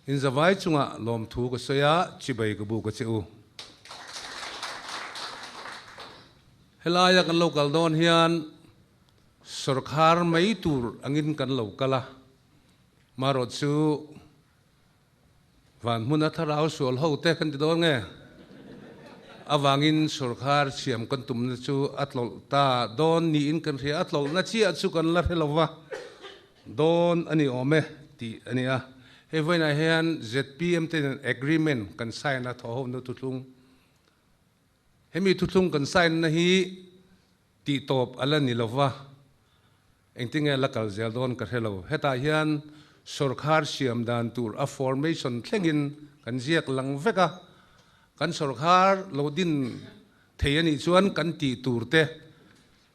In zavai chungah lawmthu ka sawi a, chibai ka buk a che u. Helaia kan lo kal dawn hian sawrkhar mai tur angin kan lo kal a, marawh chu van hmuna thlarau sual ho te kan ti dawn nge? Avangin sawrkhar siam kan tumna chu a tlawlh ta dawn niin kan hria, a tlawlhna chiah chu kan la hre lo va, dawn a ni awm e tih a ni a. Hei vawiinah hian zpm te nen agreement kan sign a, thawhhona thuthlung. Hemi thuthlung kan sign na hi tih tawp a la ni lo va, engtinge la kal zel dawn ka hre lo. Hetah hian sawrkhar siam dan tur a formation thlengin kan ziak lang vek a, kan sawrkhar lo din thei a nih chuan kan tih tur te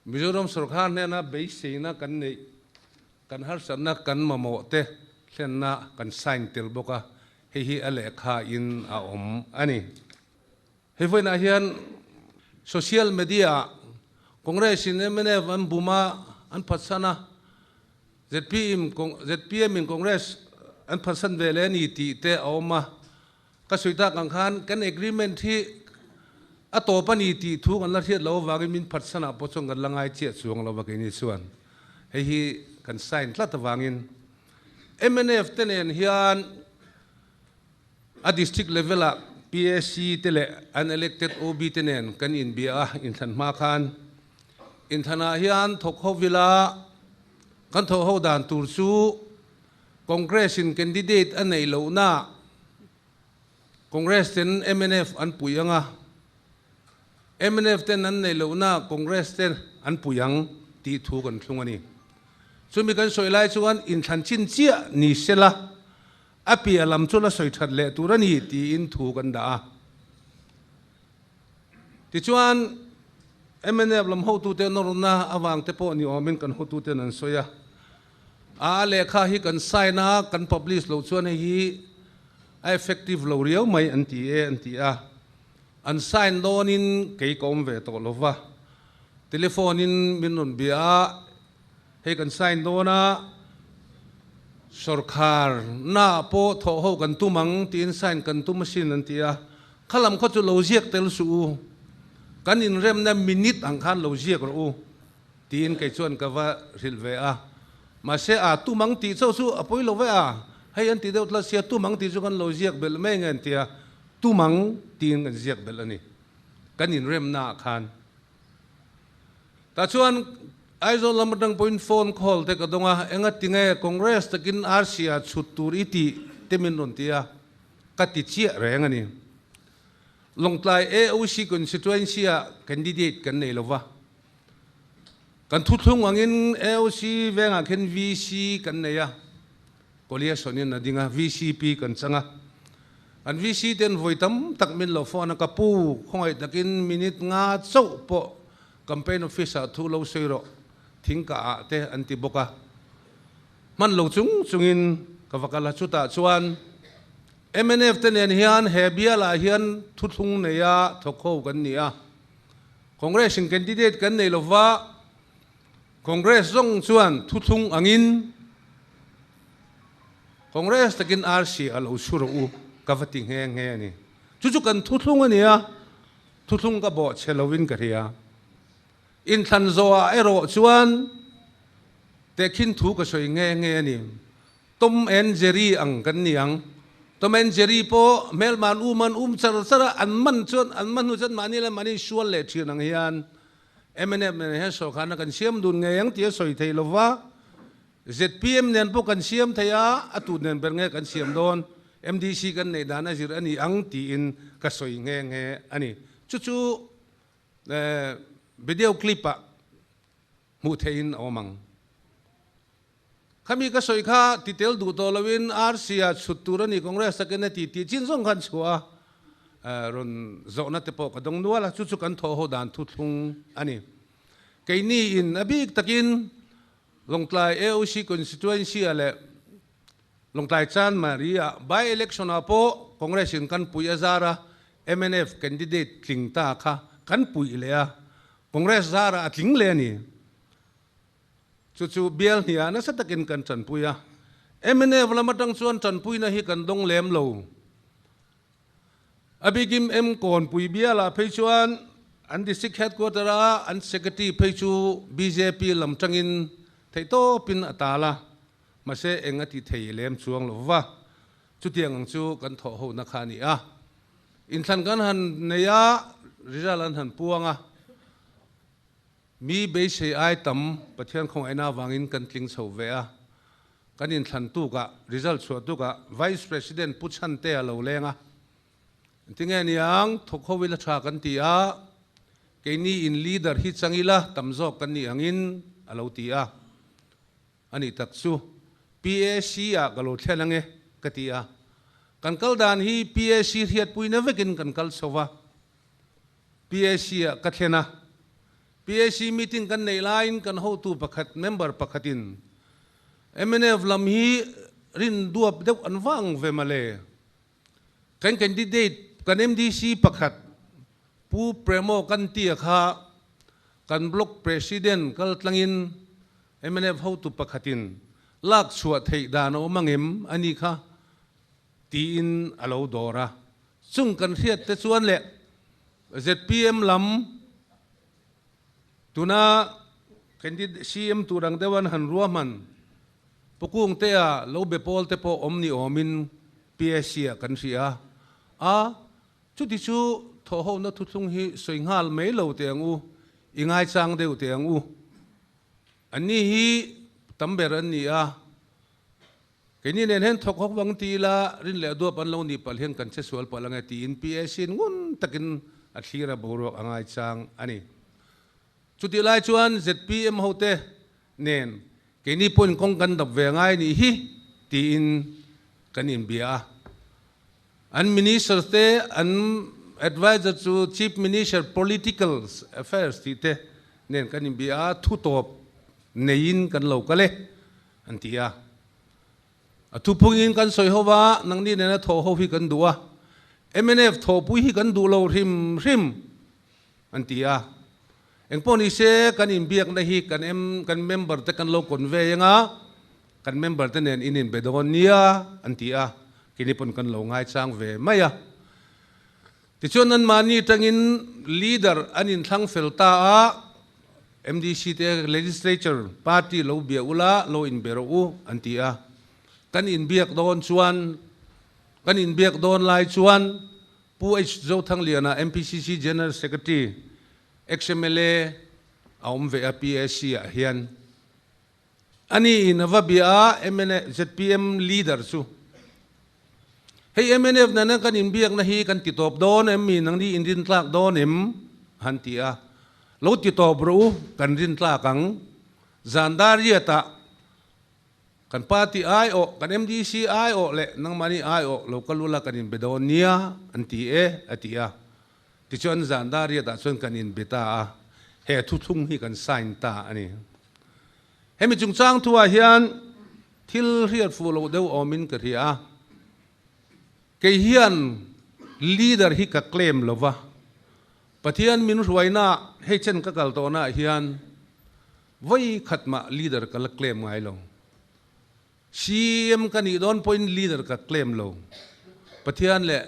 Mizoram sawrkhar hnena beiseina kan neih, kan harsatna kan mamawh te thlenna kan sign tel bawk a, hei hi a lehkha in a awm a ni. Hei vawiinah hian social media ah Congress in mnf an bum a, an phatsan a, zpm zpm in Congress an phatsan ve leh a ni tih te a awm a. Ka sawi tak ang khan kan agreement hi a tawp a ni tih thu kan la hriat loh avangin min phatsan ah pawh chuan kan la ngai chiah chuang lo va keini chuan hei hi kan sign tlat avangin mnf te nen hian A district level ah PAC te leh unelected OB te nen kan inbia a, inthlan hma khan inthlan ah hian thawk ho vila kan thawh ho dan tur chu Congress in candidate a neih lohna ah Congress ten mnf an pui ang a, mnf ten an neih lohna ah Congress te an pui ang tih thu kan thlung a ni. Chumi kan sawi lai chuan inthlan chin chiah ni sela A piah lam chu la sawi that leh tur a ni tiin thu kan dah a. Tichuan, mnf lam hotute nawrna avang te pawh ni awmin kan hotuten an sawi a. A lehkha hi kan sign a, kan publish loh chuan hei hi a effective lo riau mai an ti e an ti a. An sign dawnin kei ka awm ve tawh lo va. Telephone in min rawn bia a. Hei kan sign dawn a, sawrkhar na pawh thawh ho kan tum ang tiin sign kan tum asin an ti a, kha lam khaw chu lo ziak tel suh u, kan inremna minute ang khan lo ziak rawh u tiin kei chuan ka va hrilh ve a, mahse a tum ang tih chauh chu a pawi lo ve a, hei an ti deuh tlat sia tum ang tih chu kan lo ziak belh mai nge an ti a, tum ang tiin kan ziak belh a ni kan inremna ah khan. Tah chuan Aizawl lam atang pawhin phone call te ka dawng a, enga tinge Congress takin RCA chhut tur i tih te min rawn ti a, ka ti chiah reng a ni. Lawngtlai AOC constituency ah candidate kan nei lova, kan thuthlung angin AOC vengah khin VC kan nei a, Coalition in a ding a, VCP kan chang a. An VC ten vawi tam tak min lo phone a, ka pu khawngaih takin minute nga chauh pawh campaign office ah thu lo sawi rawh, thing kah ah te an ti bawk a. Hman lo chung chungin ka va kal a, chutah chuan mnf te nen hian he bial ah hian thuthlung nei a thawk ho kan ni a, Congress in candidate kan nei lova, Congress zawng chuan thuthlung angin Congress takin RC a lo chhu rawh u ka va ti nghe nghe a ni. Chu chu kan thuthlung a ni a, thuthlung ka bawh chhe lovin ka hria. Inthlan zawhah erawh chuan tehkhin thu ka sawi nghe nghe a ni. Tom and Jerry ang kan ni ang. Tom and Jerry pawh hmelman um an um char char a, an man chuan an man hnu chuan mahni leh mahni sual leh thin ang hian Mnf nen hian sawrkharna kan siam dun ngei ang tih a sawi thei lo va, zpm nen pawh kan siam thei a, a tut nen ber nge kan siam dawn, MDC kan neih dan a zir a ni ang tiin ka sawi nghe nghe a ni. Chu chu video clip ah hmuh theihin a awm ang. Khami ka sawi kha ti tel duh tawh loin RC-a chhut tur a ni Congress takin a ti tih chin zawng khan chhuah a, rawn zawhna te pawh ka dawng nual a, chu chu kan thawh ho dan thuthlung a ni. Keini in a bik takin Lawngtlai AOC constituency-ah leh Lawngtlai Chanmari-ah by election-ah pawh Congress in kan puih a zar a, mnf candidate tling ta kha kan puih leh a, Congress zarah a tling leh a ni. Chu chu bial hniah nasa takin kan tanpui a. Mnf lam atang chuan tanpuina hi kan dawng lem lo. A bikim M Kawnpui bialah phei chuan an District Headquarter a an Secretary phei chu bjp lam tangin theihtawpin a tal a, mahse eng a ti thei lem chuang lo va. Chutiang ang chu kan thawh hona kha a ni a. Inthlan kan han nei a, result an han puang a. Mi beisei ai tam Pathian khawngaihna avangin kan tling chho ve a. Kan inthlan tukah, result chhuah tukah Vice President Pu Chhantea lo leng a. Engtinge niang, thawk ho ila tha kan ti a, keini in leader hi chang ila tam zawk kan nih angin a lo ti a. A nih tak chu PAC ah ka lo thlen ange ka ti a. Kan kal dan hi PAC hriatpuina vekin kan kal chho va. PAC ah ka thlen a. PAC meeting kan neih laiin kan hotu pakhat member pakhatin mnf lam hi rin duap deuh an vang ve male. Kan candidate kan MDC pakhat Pu Premo Kantia kha kan block president kal tlangin mnf hotu pakhatin lak chhuah theih dan a awm angem a ni kha tiin a lo dawr a. Chung kan hriat te chuan leh zpm lam tuna candidate CM tur ang deuh an han ruahman Pukung te a lo be pawl te pawh awm ni awmin PSC ah kan hria a, chuti chu thawhhona thuthlung hi sawi nghal mai lo teh ang u, i ngaichang deuh teh ang u. Anni hi tam ber an ni a, keini nen hian thawk hawk vang ti ila rin leh duap an lo nih palh hian kan che sual palh ang e tiin PSC in ngun takin a thlir a boruak a ngaichang a ni. Chutih lai chuan zpm hote nen keini pawhin kawng kan dap ve ngai nih hi tiin kan inbia a. An minister te, an advisor chu Chief Minister Political Affairs tih te nen kan inbia a, thu tawp neiin kan lo kal e an ti a. A thuphungin kan sawi ho va, nangni nena thawh ho hi kan duh a, mnf thawhpui hi kan duh lo hrim hrim an ti a. Engpawh ni se kan inbiakna hi kan em kan member te kan lo convey anga kan member te nen in inbe dawn nia an ti a, keini pawn kan lo ngaichang ve mai a. Tichuan anmahni atangin leader an inthlang fel ta a, MDC te legislature party lo bia ula lo inbe rawh u an ti a. Kan inbiak dawn chuan kan inbiak dawn lai chuan Pu H. Zothangliana MPCC General Secretary Ex-mla a awm ve a PAC ah hian a ni in a va bia a mna zpm leader chu hei mnf nena kan inbiakna hi kan ti tawp dawn em mi nangni in rin tlak dawn em han ti a lo ti tawp rawh u kan rin tlak ang zan dar riat ah Kan party aiawh, kan MDC aiawh leh nangmahni aiawh lo kal ula kan inbe dawn nia an ti e, a ti a. Tichuan zan dar riatah chuan kan inbe ta a, he thuthlung hi kan sign ta a ni. Hemi chungchang thuah hian thil hriat fuh loh deuh awmin ka hria a, kei hian leader hi ka claim lo va, Pathian min hruaina hei chen ka kal tawhnaah hian Vawi khat mah leader ka la claim ngai lo. CM ka nih dawn pawhin leader ka claim lo. Pathian leh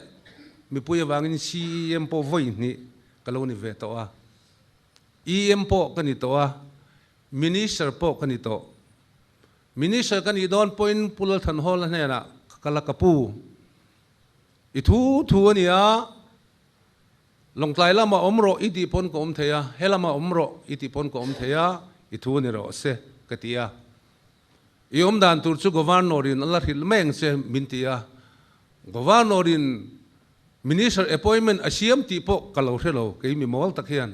mipui avangin CEM pawh vawi hnih ka lo ni ve tawh a. EM pawh ka ni tawh a, Minister pawh ka ni tawh. Minister ka nih dawn pawhin Pu Lalthanhawla hnenah ka kal a, ka pu, i thu thu a nia, Lawngtlai lamah awm rawh i tih pawn ka awm thei a, he lamah awm rawh i tih pawn ka awm thei a, i thu a ni rawh se ka ti a. I awm dan tur chu Governor in a la hrilh mai ang che min ti a. Governor in Minister appointment a siam tih pawh ka lo hre lo, kei mi mawl tak hian.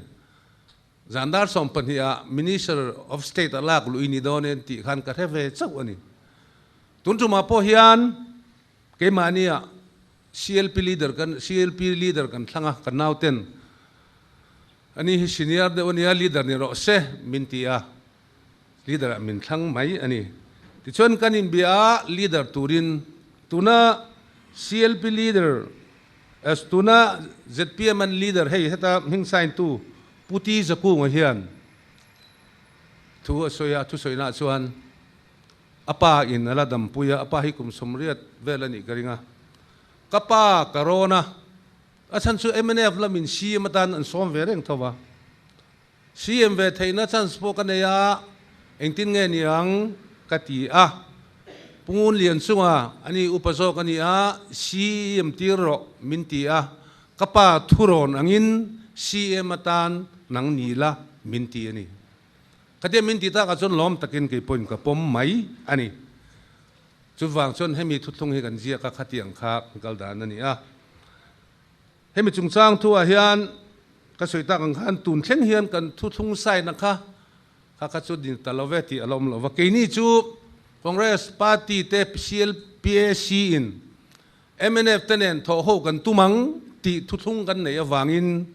Zan dar 12 ah Minister of State a lak luh i ni dawn e tih khan ka hre ve chauh a ni. Tun tumah pawh hian keimahnia CLP leader kan CLP leader kan thlang a, kan nauten ani hi senior deuh ania leader ni rawh se min ti a, leader ah min thlang mai a ni. Tichuan kan inbia a leader turin tuna CLP leader as tuna zpm an leader hei heta hming sign tu Pu T Zakunga hian thu a sawi a, thusawi nah chuan. A pa in a la dampui a, a pa hi kum 80 vel a nih ka ring a. Ka pa ka rawn a, a chhan chu mnf lamin CM atan an sawm ve reng tho va. CM ve theihna chance pawh ka nei a, engtin nge niang ka ti a. Pu Ngun Lian chunga ani upa zawk a ni a, CM tir rawh min ti a, ka pa thurawn angin CM atan nang ni la min ti a ni. Khatia min ti takah chuan lawm takin kei pawhin ka pawm mai a ni. Chuvang chuan hemi thuthlung hi kan ziak a, khatiang kha kan kal dan a ni a. Hemi chungchang thuah hian ka sawi tak ang khan tun thleng hian kan thuthlung sign-a kha kha kha chu din ta lo ve tih a la awm lo va. Keini chu Congress party te CLPAC in mnf te nen thawhho kan tum ang tih thuthlung kan neih avangin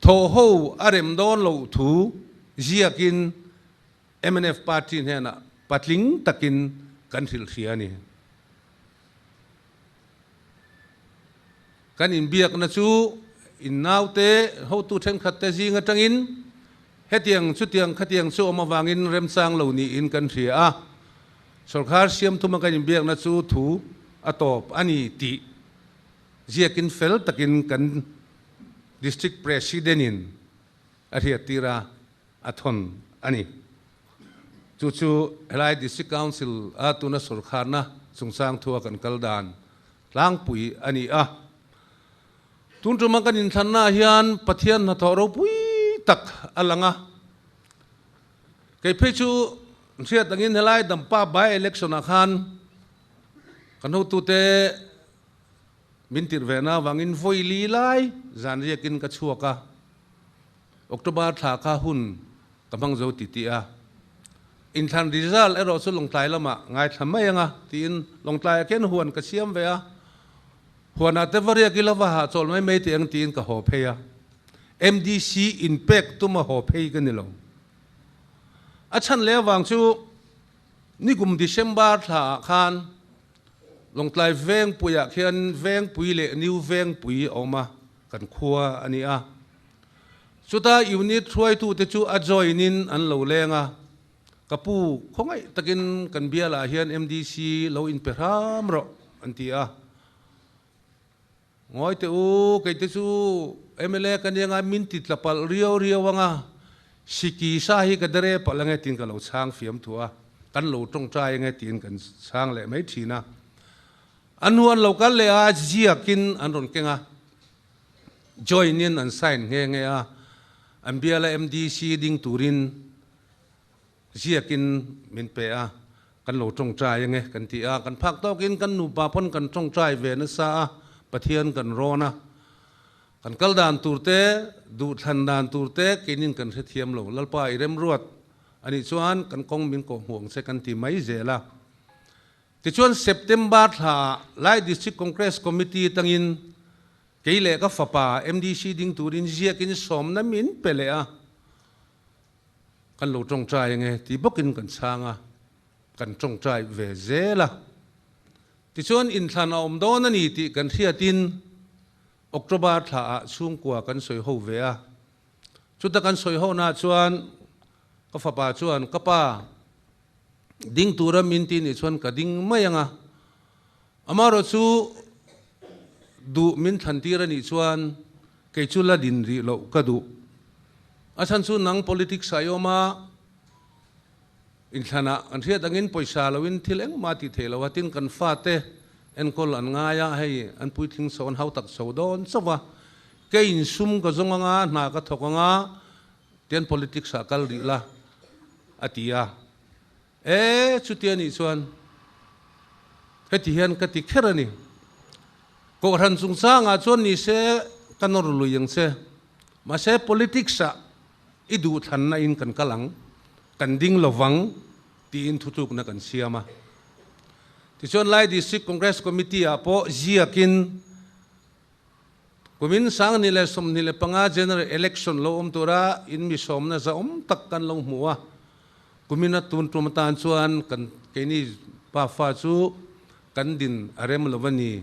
thawhho a rem dawn loh thu ziakin mnf party hnenah patling takin kan hrilh hria a ni. Kan inbiakna chu in naute hotu thenkhatte zing atangin hetiang chutiang khatiang chu awm avangin remchang lo niin kan hria a, sawrkar siam thuma kan inbiakna chu thu a tawp a ni tih ziakin fel takin kan District President-in a hriattir a, a thawn a ni. Chu chu helai District Council a tuna sawrkharna chungchang thua kan kal dan tlangpui a ni a. Tun tuma kan inthlannaah hian Pathian hnathawh ropui tak a lang a. Kei phei chu hriat angin helai Dampa by-election ah khan kan hotute min tirh ve na avangin vawi li lai zan riakin ka chhuak a. October thla kha hun ka hmang zo ti tih a, inthlan result erawh chu Lawngtlai lamah ngaithla mai anga tiin Lawngtlaiah khian huan ka siam ve a, huanah te va riak ila va hahchawl mai mai teh ang tiin ka haw phei a, MDC inpek tuma haw phei ka ni lo. A chhan leh avang chu nikum December thlaah khan Lawngtlai Vengpuiah khian Vengpui leh New Vengpui a awm a, kan khua a ni a. Chuta unit hruaitute chu a join in an lo leng a, Ka pu, khawngaih takin kan bialah hian MDC lo inpe hram rawh, an ti a. Ngawi teh u, kei te chu mla ka nia ngai min ti tla palh riau riau ang a, siki sa hi ka dere palh ange tiin ka lo chhang fiam thu a, kan lo tawngtai ange tiin kan chhang leh mai thin a. A hnu an lo kal leh a, ziakin an rawn keng a. Join in an sign nghe nghe a, an biala MDC ding turin ziakin min pe a, kan lo tawngtai ange kan ti a, kan phak tawkin kan nupa pawn kan tawngtai ve nasa a, Pathian kan rawn a, kan kal dan tur te, duhthlan dan tur te keinin kan hrethiam lo, Lalpa i remruat anih chuan kan kawng min kawhhmuh ang che kan ti mai zel a. Tichuan September thla Lai District Congress Committee tangin kei leh ka fapa MDC ding turin ziakin sawmna min pe leh a, kan lo tawngtai ange ti bawkin kan chhang a, kan tawngtai ve zel a. Tichuan inthlan a awm dawn a ni tih kan hriatin October thla ah chhungkua kan sawi ho ve a, chuta kan sawi ho naah chuan ka fapa chuan ka pa, Ding tura min ti nih chuan ka ding mai ang a, amaherawh chu duh min thlan tir a nih chuan kei chu la din rih loh ka duh. A chhan chu nang politics ah i awm a, inthlanah kan hriat angin pawisa loin thil engmah tih theih loh a, tin kan fate enkawl an ngai a, hei an puitling chho an hautak chho dawn chauh a, kei insum ka zawng ang a, hna ka thawk ang a, Tian politics ah kal rih la a ti a, e chutia nih chuan heti hian ka ti kher a ni. Kohhran chungchangah chuan ni se ka nawr lui ang che, mahse politics ah i duhthlanna in kan kal ang, kan ding lovang tiin thutlukna kan siam a. Tichuan Lai District Congress Committee ah pawh ziakin Kumin 2025 General Election lo awm tura in mi sawmna zahawm tak kan lo hmu a, kumina tun tum atan chuan kan keini pafa chu kan din a rem lo a ni,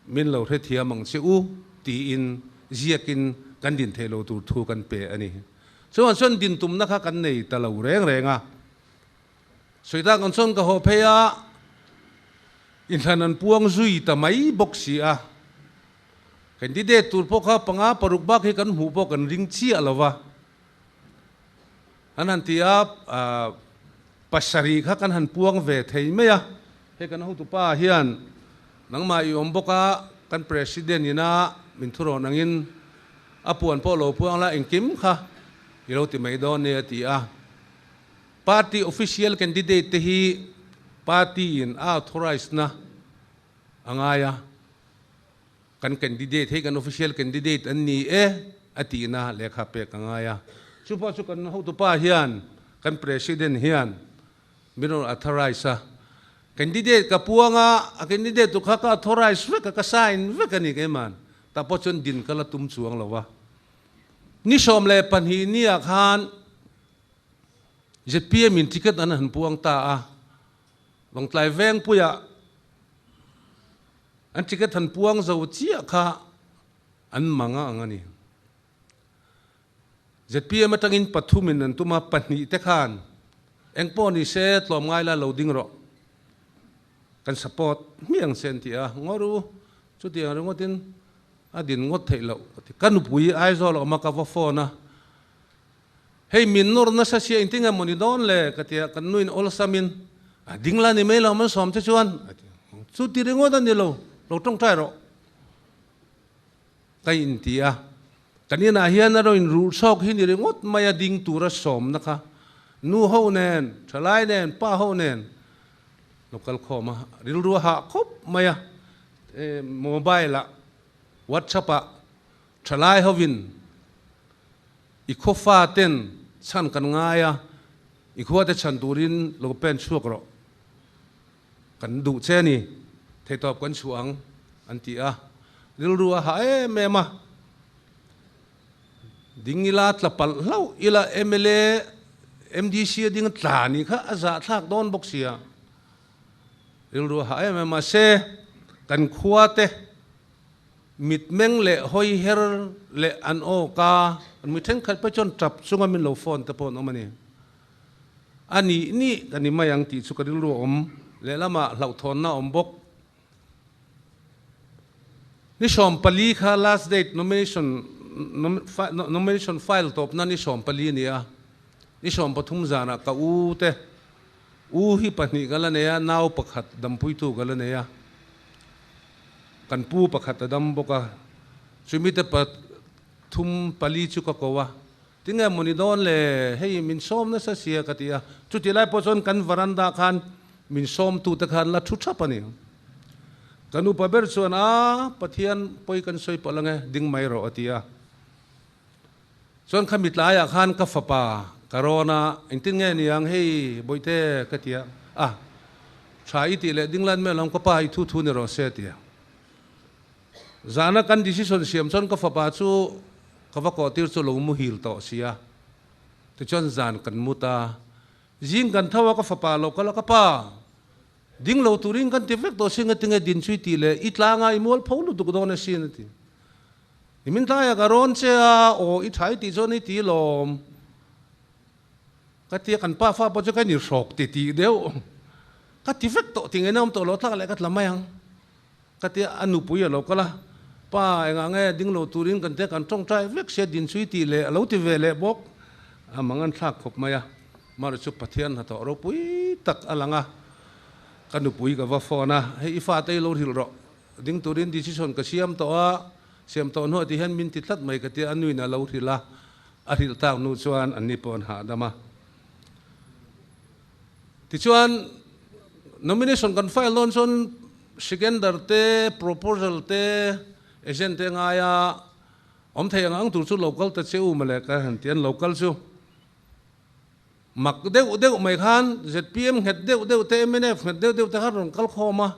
min lo hrethiam ang che u tiin ziakin kan din theih lo tur thu kan pe a ni. Chuvang chuan din tumna kha kan nei ta lo reng reng a. Sawi tak ang chuan ka haw phei a, inthlan an puang zui ta mai bawk si a. Candidate tur pawh kha panga paruk bak hi kan hmuh pawh kan ring chiah lo va. An han ti a, pasarih kha kan han puang ve thei mai a. Hei kan hotupa hian nangmah i awm bawk a, kan President ina min thurawn angin a puan pawh lo puang la engkim kha i lo ti mai dawn nia a ti a. Party official candidate te hi party in a authorise na a ngai a, kan candidate hei kan official candidate an ni e a tihna lehkha pek a ngai a. Chu pawh chu kan hotupa hian kan President hian min rawn authorise a, candidate ka puang a, a candidate tu kha ka authorise vek a, ka sign vek a ni keiman, tah pawh chuan din ka la tum chuang lo a. Ni 12 nia khan ZPM in ticket an han puang ta a, Lawngtlai Vengpuia an ticket han puang zo chiah kha an mang a ang a ni. ZPM atangin pathumin an tum a, pahnih te khan engpawh ni se tlawm ngai la lo ding rawh, kan support hmiang che an ti a, ngawr u, chutiang ringawtin a din ngawt theih loh ka ti. Ka nupui Aizawl a awm a, ka va phone a, Hei min nawr nasa sia engtin nge maw ni dawn le ka ti a, kan nuin awlsamin a ding la ni mai lo man sawm che chuan a ti a, chu ti ringawt a ni lo, lo tawngtai rawh ka inti a, kan inah hian a rawn inruh chhawk hi ni ringawt mai a ding tura sawmna kha nu ho nen, thalai nen, pa ho nen lo kal khawm a, rilru a hah khawp mai a, mobile ah, whatsapp ah thalai hovin I khawfa ten chhan kan ngai a, i khuate chhan turin lo pen chhuak rawh. Kan duh che ni, theihtawp kan chhuah ang, an ti a. Rilru a hah em em a. Ding ila tla palh hlauh ila mla, MDC a ding tla nih kha a zahthlak dawn bawk sia. Rilru a hah em em a. Mahse, kan khuate Mitmeng leh hawi her leh an aw ka mi thenkhat pawh chuan tap chunga min lo phone te pawh an awm a ni. A nih nih ka ni mai ang tih chu ka rilru a awm. Lehlamah hlauhthawnna a awm bawk. Ni 14 kha last date nomination nomination file tawpna ni 14 a ni a. Ni 13 zanah ka u te u hi pahnih ka la nei a, nau pakhat dampuitu ka la nei a. Kan pu pakhat a dam bawk a, chumite pathum pali chu ka ko a, tinge maw ni dawn le, hei min sawm nasa sia ka ti a, chutih lai pawh chuan kan varanda khan min sawmtute khan la thu thap a ni. Ka nupa ber chuan a, Pathian pawi kan sawi palh ange, ding mai rawh a ti a. Chuan kha mitlaiah khan ka fapa ka rawn a, engtin nge niang hei Bawihte ka ti a, a tha i tih leh ding lan mai alawm ka pa i thu thu ni rawh se a ti a. Zana kan decision siam chuan ka fapa chu ka va kawh tir chu lo muhil tawh si a, tichuan zan kan mut a, zing kan tho a ka fapa lo kal a ka pa ding lo turin kan ti vek tawh si ngatinge din chu i tih leh i tlanga i mualpho lutuk dawn asin a ti. I min tlaiah ka rawn che a, aw i tha i tih chuan i ti lawm. Ka tia kan pa fa pawh chu ka inihrawk ti tih deuh. Ka ti vek tawh ti ngei na awm tawh lo tlak leh ka tla mai ang. Ka tia a nupui a lo kal a, pa engah nge ding lo turin kan tia kan tawngtai vek sia din chu i tih leh a lo ti ve leh bawk. A mang an thlak khawp mai a, Mara chu Pathian hnathawh ropui tak a lang a, ka nupui ka va phone a, hei i fate i lo hrilh rawh. Ding turin decision ka siam tawh a, siam tawh hnuah ti hian min ti tlat mai ka tia, a nuin a lo hrilh a, a hrilh tak hnu chuan anni pawh an hahdam a. Tichuan nomination kan file dawn chuan Sikendar te, proposal te, agent te ngaia awm thei ang ang tur chu local ta che u mawle ka han ti a, an local chu Mak deuh deuh mai khan zpm nghet deuh deuh te, mnf nghet deuh deuh te khan rawn kal khawm a,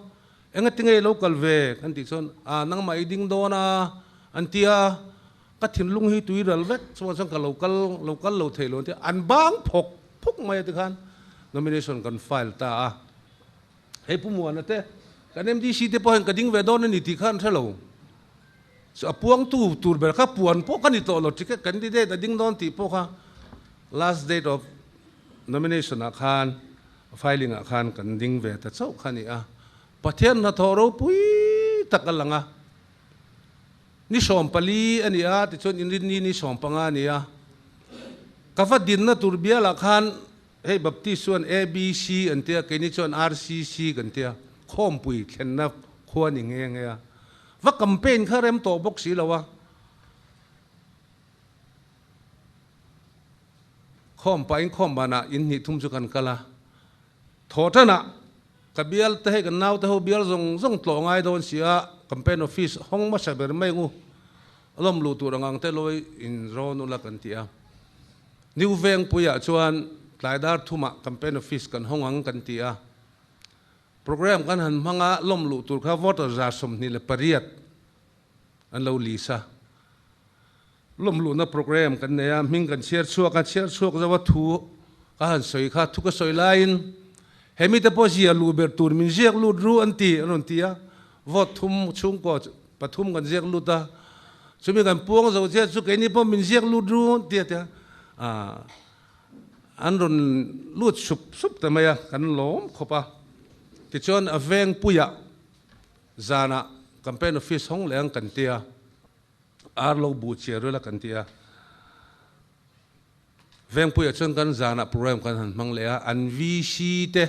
enga tinge i lo kal ve kan tih chuan a nangmah i ding dawn a an ti a, ka thinlung hi tui ral vek chuan chuan ka lo kal lo kal lo thei lo an ti a, an bang phawk phawk mai a tikhan nomination kan file ta a, hei Pu Muana te kan MDC te pawh hian ka ding ve dawn a ni tih kha an hre lo, chu a puangtu tur ber kha puan pawh ka ni tawh lo ticket candidate a ding dawn tih pawh kha. Last date of nomination ah khan Filing ah khan kan ding ve ta chauh kha a ni a. Pathian hnathawh ropui tak a lang a. Ni 14 a ni a, tichuan inrinni ni 15 a ni a. Ka va dinna tur bialah khan hei Baptist chuan ABC an tia, keini chuan RCC kan tia, khawmpui thlenna khua ni nghe nghe a. Va campaign kha rem tawh bawk si lo a. Khawm pahin khawm banah in hnih thum chu kan kal a, thaw tanah ka bial te hei kan naute ho bial zawng zawng tlawh ngai dawn si a, campaign office hawng hmasa ber mai ngu lawm luh tur ang ang te lawi in rawn ula kan ti a. New Vengpuiah chuan tlai dar thumah campaign office kan hawng ang kan ti a. Programme kan han hmang a, lawm luh tur kha voter 28 an lo list a. Lawmluhna programme kan nei a, hming kan chhiar chhuak a, chhiar chhuak zo a thu ka han sawi kha, thu ka sawi laiin he mite pawh zia luh ber tur min ziak lut ru an ti an rawn ti a, vote thum chhungkaw pathum kan ziak lut a, chumi kan puang zo chiah chu keini pawh min ziak lut ru an ti a tia an rawn lut sup sup ta mai a, kan lawm khawp a, tichuan a vengpuiah zanah campaign office hawng leh ang kan ti a. Ar lo bu chiah rel a kan ti a, Vengpuiah chuan kan zanah program kan han hmang leh a, an VC te,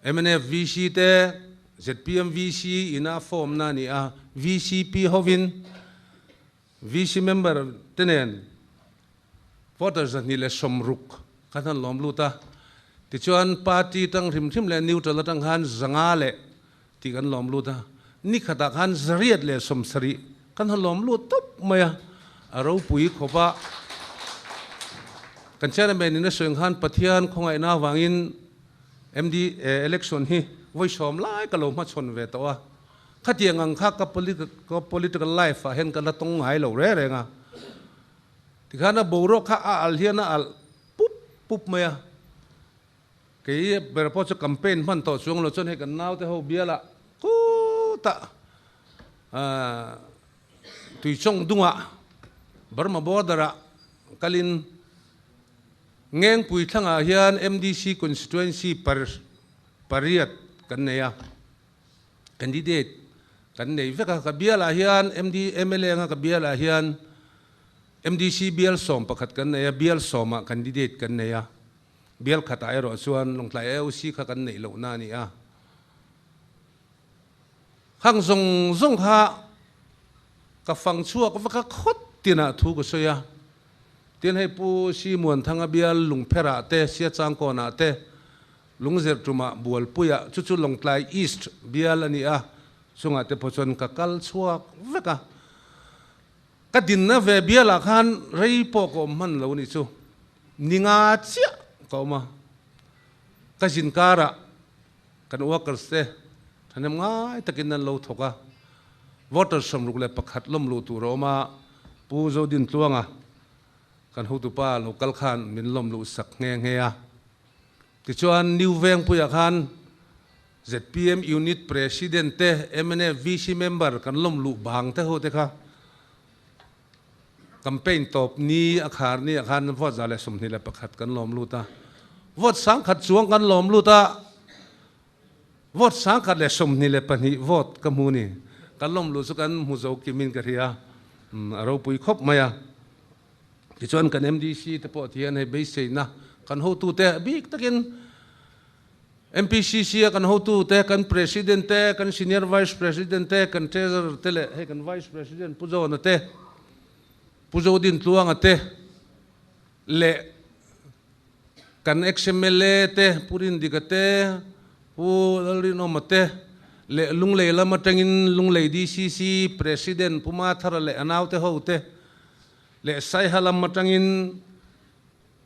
mnf VC te, zpm VC ina form na a ni a, VCP hovin VC member te nen voter 260 kan han lawm lut a, tichuan party tang hrim hrim leh neutral atang khan 500 leh tih kan lawm lut a, ni khatah khan 170 kan han lawm lut tawp mai a, a ropui khawp a. Kan chairman in a sawi ang khan Pathian khawngaihna avangin MD election hi vawi sawm lai ka lo hmachhawn ve tawh a, khatiang ang kha ka political life ah hian ka la tawng ngai lo reng reng a, tikhan a boruak kha a alh hian a alh pup pup mai a. Kei ber pawh chu campaign hman tawh chuang lo chuan hei kan naute ho bialah kutah Tuichawng dungah Burma border ah kalin Ngengpui thlangah hian MDC constituency pariat kan nei a, candidate kan nei vek a, ka bialah hian MD mla anga ka bialah hian MDC bial 11 kan nei a, bial sawmah candidate kan nei a. Bial khatah erawh chuan Lawngtlai AOC kha kan neih lohna a ni a. Khang zawng zawng kha ka fang chhuak vak a, khawt tinah thu ka sawi a. Tin hei Pu Simuanthanga bial Lungpherah te, Siachangkawnah te, Lungzirhtumah Bualpuiah, chu chu Lawngtlai East bial a ni a, chungah te pawh chuan ka kal chhuak vek a. Ka dinna ve bialah khan rei pawh ka awm hman lo nih chu. Ni nga chiah ka awm a. Ka zin karah kan workers te thahnem ngai takin an lo thawk a. Voter 61 lawm luh tur a awm a, Pu Zodin Tluanga kan hotupa lo kal khan min lawm luh sak nghe nghe a. Tichuan New Vengpuiah khan zpm Unit President te, mnf VC member kan lawm luh bang te ho te kha campaign tawp ni a khar ni ah khan vote 121 kan lawm lut a. Vote 1000 chuang kan lawm lut a, vote 1022 vote ka hmu ni. Kan lawm luh chu kan hmu zo kim in ka hria, a ropui khawp mai a. Tichuan kan MDC te pawh ti hian hei beiseina kan hotute bik takin MPCC a kan hotu te, kan President te, kan Senior Vice President te, kan Treasurer te leh hei kan Vice President Pu Zawna te, Pu Zodintluanga te leh kan ex-MLA te Pu Rindika te, Pu Lalrinawma te leh Lunglei lam atangin Lunglei DCC President Pu Mathara leh a naute ho te leh Saiha lam atangin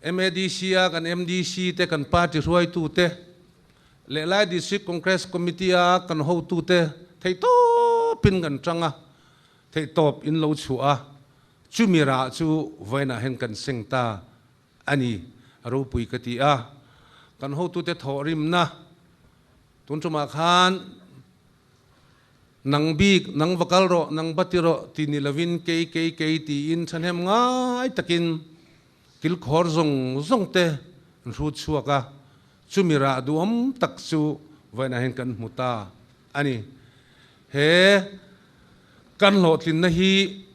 MADC a kan MDC te kan party hruaitu te leh Lai District Congress Committee a kan hotu te theihtawp in kan tang a, theihtawp in lo chhuah a, chumi rah chu vawiinah hian kan seng ta a ni, a ropui ka ti a. Kan hotu te thawhrimna tun tumah khan Nang bik, nang va kal rawh, nang va ti rawh ti ni lovin kei, kei, kei tiin thahnem ngai takin kilkhawr zawng zawng te an hrut chhuak a. Chumi rah duhawm tak chu vawiinah hian kan hmu ta a ni. He kan hlawhtlinna hi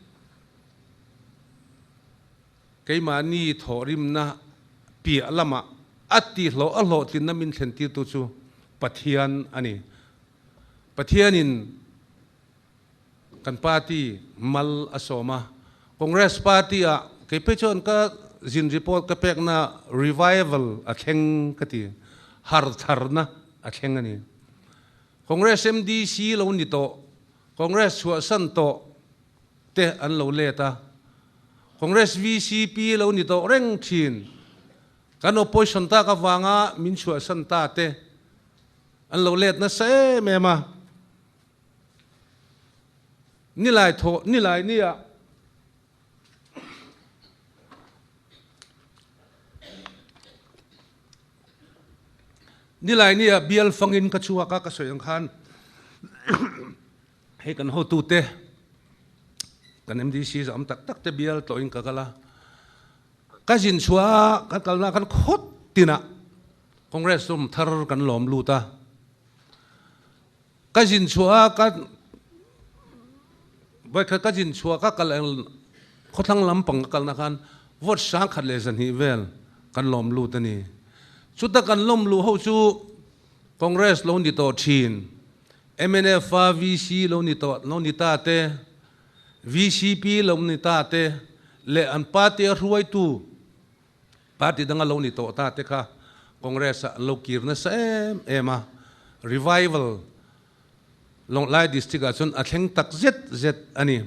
keimahni thawhrimna piah lamah a tihlawh a hlawhtlinna min thlentirtu chu Pathian a ni. Pathianin Kan party mal a sawm a, Congress party ah kei phei chuan ka zin report ka pekna revival a thleng ka ti, har tharna a thleng a ni. Congress MDC lo ni tawh, Congress chhuahsan tawh te an lo let a, Congress VCP lo ni tawh reng thin, kan opposition tak avanga min chhuahsan ta te an lo let nasa em em a. Nilai thawh nilai nia Nilai nia bial fangin ka chhuak a ka sawi ang khan hei kan hotute kan MDC zam tak tak te bial tlawhin ka kal a ka zin chhuah a kan kalna kan khawt tinah Congress room thar kan lawm lut a. Ka zin chhuah a ka vawikhat ka zin chhuah ka kal khawthlang lampang ka kalna khan vote sangkhat leh zahnih vel kan lawm lut a ni. Chuta kan lawm luh ho chu Congress lo ni tawh thin, mnf a VC lo ni tawh lo ni ta te, VCP lo ni ta te leh an party a hruaitu Party danga lo ni tawh ta te kha Congress ah an lo kir nasa em em a, revival Lawngtlai District ah chuan a thleng tak zet zet a ni.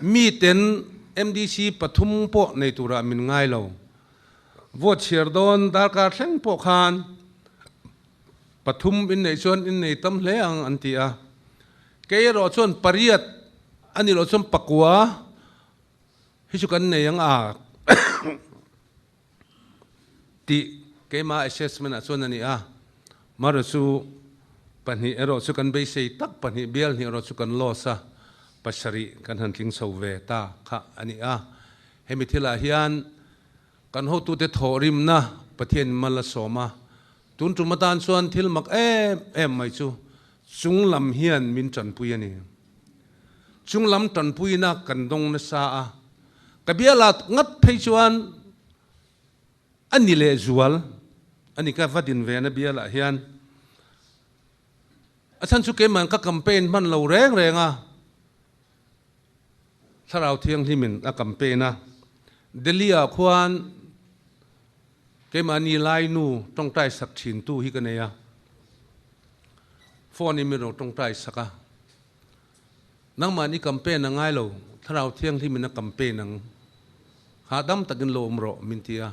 Mi ten MDC pathum pawh nei turah min ngai lo. Vote chhiar dawn darkar thleng pawh khan pathum inneih chuan innei tam hle ang an ti a. Kei erawh chuan pariat a nih loh chuan pakua Hi chu kan nei ang a tih keimah assessment ah chuan a ni a, Mara chu pahnih erawh chu kan beisei tak pahnih bial hnih erawh chu kan loss a, pasarih kan han tling chho ve ta kha a ni a. Hemi thilah hian kan hotute thawhrimna Pathian mal a sawm a, tun tum atan chuan thil mak em em mai chu chung lam hian min tanpui a ni. Chunglam tanpuina kan dawng nasa a, ka biala ngat phei chuan a ni leh zual a ni ka va din ve na bialah hian a chhan chu keimah ka campaign hman lo reng reng a, Thlarau Thianghlimin a campaign a, Delhi ah khuan keimahni Lainu tawngtai sak thintu hi ka nei a, phone in min rawn tawngtai sak a. Nangmahni campaign a ngai lo, Thlarau Thianghlim in a campaign ang. Hahdam takin lo awm rawh min ti a.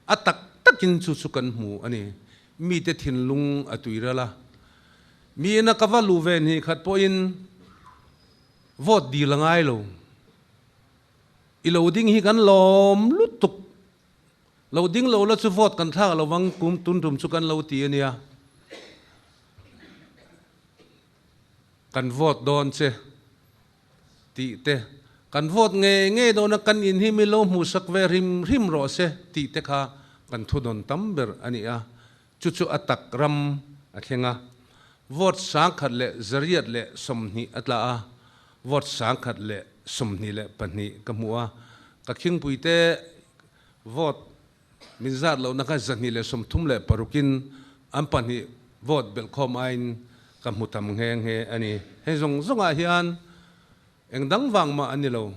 A tak takin chu chu kan hmu a ni. Mite thinlung a tui ral a. Mi ina ka va luh ve hnih khat pawhin vote dil a ngai lo. I lo ding hi kan lawm lutuk. Lo ding lo la chu vote kan thlak lo vang kum tun tum chu kan lo ti a nia. Kan vote dawn che tih te, kan vote ngei ngei dawn a, kan in hi mi lo hmuhsak ve hrim hrim rawh se tih te kha kan thudawn tam ber a ni a, chu chu a tak ram a thleng a. Vote sangkhat leh zariat leh 20 a tla a, vote 122 ka hmu a, ka khingpuite vote Min zat lohna kha 236 in an pahnih vote belhkhawm aiin ka hmu tam nghe nghe a ni. Hei zawng zawngah hian eng dang vang mah a ni lo.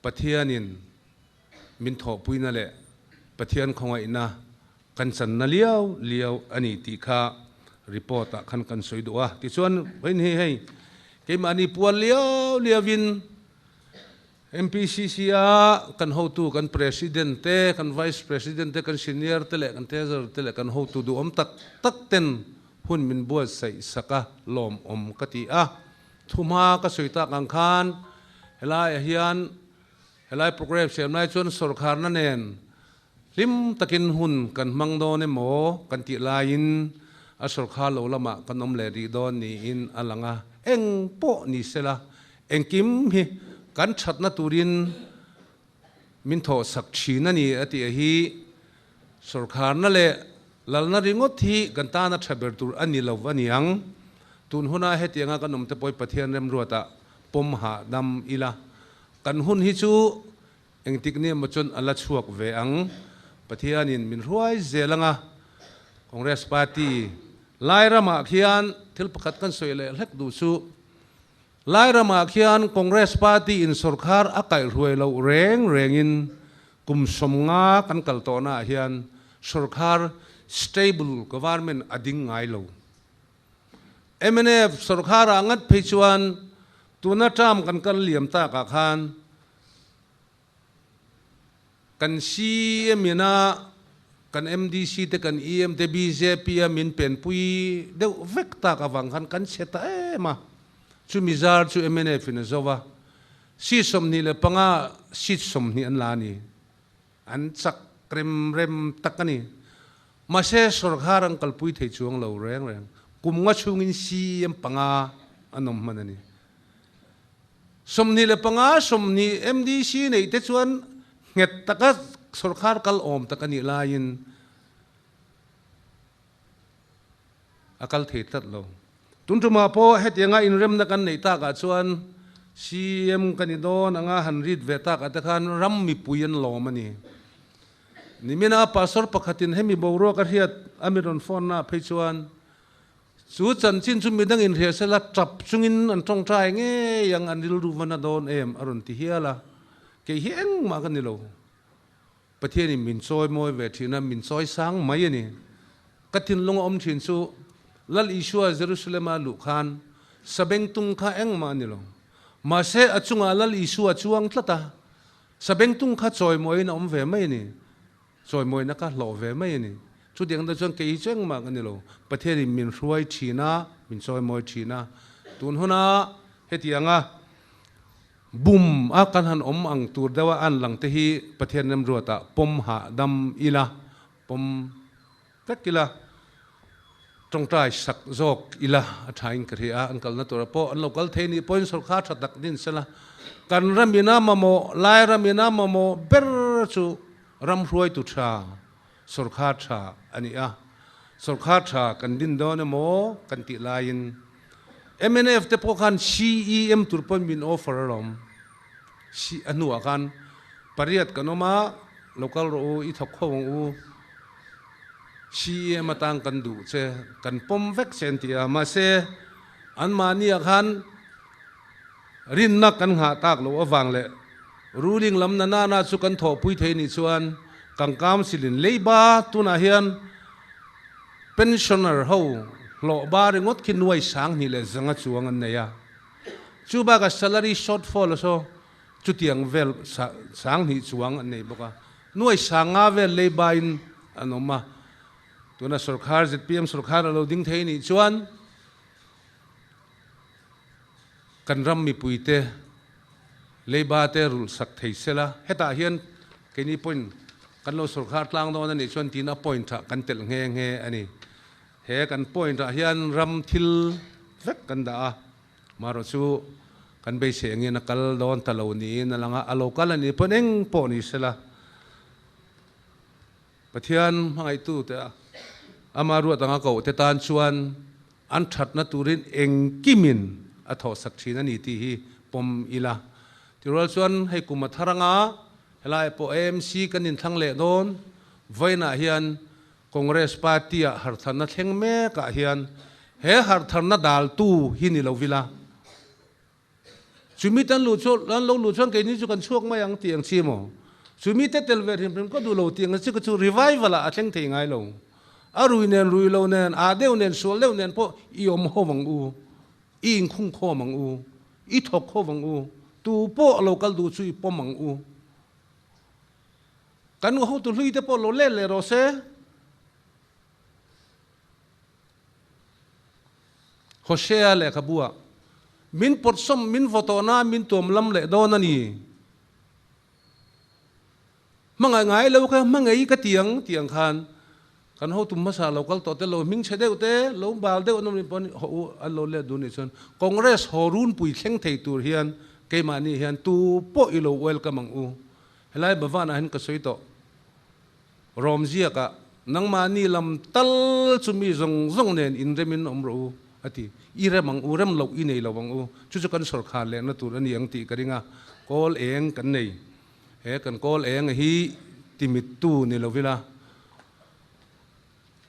Pathianin min thawhpuina leh Pathian khawngaihna kan channa liau liau a ni tih kha report ah khan kan sawi duh a. Tichuan vawiin hi hei keimahni pual liau liauin MPCC a kan hotu kan President te, kan Vice President te, kan Senior te leh kan Treasurer te leh kan hotu duhawm tak tak ten hun min buatsaih sak a lawmawm ka ti a. Thuhma ka sawi tak ang khan helaiah hian helai program siam lai chuan sawrkharna nen hlim takin hun kan hmang dawn emaw kan tih laiin a sawrkhar lo lamah kan awm leh rih dawn niin a lang a. Eng pawh ni sela Engkim hi kan thatna turin min thawhsak thin a ni a tih hi sawrkharna leh Lalna ringawt hi kan tana tha ber tur a ni lo a niang. Tun huna hetianga kan awm te pawh hi Pathian remruatah pawm hahdam ila. Kan hun hi chu engtik ni emaw chuan a la chhuak ve ang. Pathianin min hruai zel anga Congress Party lai ramah khian thil pakhat kan sawi leh hlek duh chu Lai ramah khian Congress Party in sawrkhar a kaihhruai loh reng rengin kum 50 kan kal tawhnaah hian sawrkhar stable government a ding ngai lo. Mnf sawrkharah ngat phei chuan tuna term kan kal liam takah khan Kan CM ina kan MDC te kan EM te bjp a min penpui deuh vek tak avang khan kan chhe ta em a, chumi zar chu mnf in a zo va, seat 25 seat 20 an la a ni, an chak rem rem tak a ni. Mahse sawrkhar an kalpui thei chuang lo reng reng, kum nga chhungin CM panga an awm hman a ni. 25 20 MDC neih te chuan nghet taka sawrkhar kal awm tak a nih laiin a kal thei tlat lo. Tun tumah pawh hetianga inremna kan neih takah chuan CM ka ni dawn anga han rit ve takah te khan ram mipui an lawm a ni. Nimina pastor pakhatin hemi boruak a hriat a mi rawn phone na phei chuan Chu chanchin chu midang inhria sela tap chungin an tawngtai ngei ang, an rilru va na dawn em a rawn ti hial a, kei hi engmah ka ni lo. Pathianin min chawi mawi ve thin a, min chawi sang mai a ni. Ka thinlung a awm thin chu Lal Isua Jerusalema luh khan sabengtung kha engmah a ni lo. Mahse a chungah Lal Isua chuang tlat a, sabengtung kha chawi mawiin a awm ve mai a ni. Chawimawina ka hlawh ve mai a ni. Chutiang te chuan kei hi chu engmah ka ni lo. Pathianin min hruai thin a, min chawimawi thin a. Tun huna hetianga bum a kan han awm ang tur deuha an lang te hi Pathian remruatah pawm hahdam ila, pawm vek ila, tawngtai sak zawk ila a thain ka hria a. An kalna tura pawh an lo kal thei nih pawhin sawrkar tha tak din sela. Kan ramina mamawh, lai ramina mamawh ber chu Ram hruaitu tha, sawrkhar tha a ni a, sawrkhar tha kan din dawn emaw kan tih laiin mnf te pawh khan CEM tur pawn min offer alawm. Si a hnuah khan pariat kan awm a, lo kal rawh u, i thawk kho ang u, CEM atang kan duh che, kan pawm vek che an ti a, mahse anmahniah khan Rinna kan nghah tak loh avang leh ruling lam na nana chu kan thawhpui thei nih chuan kan council in leiba tunah hian pensioner ho hlawh ba ringawt khi nuai 2500 chuang an nei a, chu bakah salary shortfall a saw chutiang vel 2000 chuang an nei bawk a, nuai 5000 vel leiba in an awm a, tuna sorkar zpm sorkar a lo ding thei nih chuan. Kan ram mipuite leiba te rulh sak thei sela, hetah hian keini point kan lo sawrkhar tlang dawn a nih chuan tiin a point ah kan telh nghe nghe a ni. He kan point ah hian ram thil vek kan dah a, marawh chu kan beisei angin a kal dawn ta lo niin a lang a, a lo kal a nih pawn eng pawh ni sela. Pathian hmangaihtu te ama ruat anga koh te tan chuan an thatna turin engkimin a thawhsak thin a ni tih hi pawm ila. Tirual chuan hei kum a thar anga helai pawh AMC kan inthlang leh dawn vawiinah hian Congress party-ah hartharna thleng mekah hian he hartharna daltu hi ni lo vila. Chumi te an luh chu, an lo luh chuan keini chu kan chhuak mai ang tih ang chi maw? Chumi te tel ve hrim hrim ka duh lo tih ang chi ka chu revival ah a thleng thei ngai lo. A rui nen rui lo nen, ah deuh nen sual deuh nen pawh i awm ho ang u, i inkhung khawm ang u, i thawk ho ang u, tu pawh lo kal duh chu i pawm ang u. Kan hotu hlui te pawh lo let leh rawh se. Hosea lehkhabu-ah, Min pawtsawm, min vaw tawh na, min tuam lam leh dawn a ni. Hmangaih ngai lo kha hmangaih ka ti ang tih ang khan kan hotu hmasa lo kal tawh te, lo hming chhe deuh te, lo bal deuh an awm nih pawhin haw u an lo let duh nih chuan Congress haw runpui thleng thei tur hian keimahni hian tu pawh i lo welcome ang u. Helai Bhavan-ah hian ka sawi tawh. Rawm ziakah. Nangmahni lam tal chu mi zawng zawng nen inremin awm rawh u, a ti. I rem ang u, rem loh i nei lo ang u. Chu chu kan sawrkhar lehna tur a ni ang tih ka ring a, kawl eng kan nei. He kan kawl eng hi timittu ni lovila,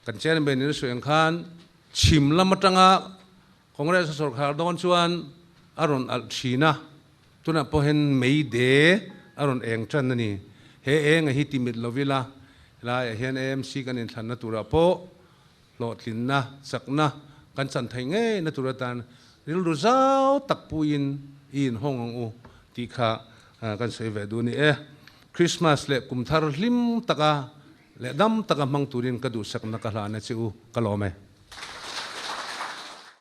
kan chairman in a sawi ang khan chhim lam atanga Congress a sawrkhar dawn chuan a rawn alh thin a, tunah pawh hian mei de a rawn eng tan a ni. He enga hi timit lovila, helaiah hian AMC kan inthlanna turah pawh hlawhtlinna, chakna kan chan theih ngei na tur atan rilru zau tak puiin i inhawng ang u tih kha kan sawi ve duh a ni e. Christmas leh kum thar hlim taka leh dam taka hmang turin ka duhsakna ka hlan a che u, ka lawm e.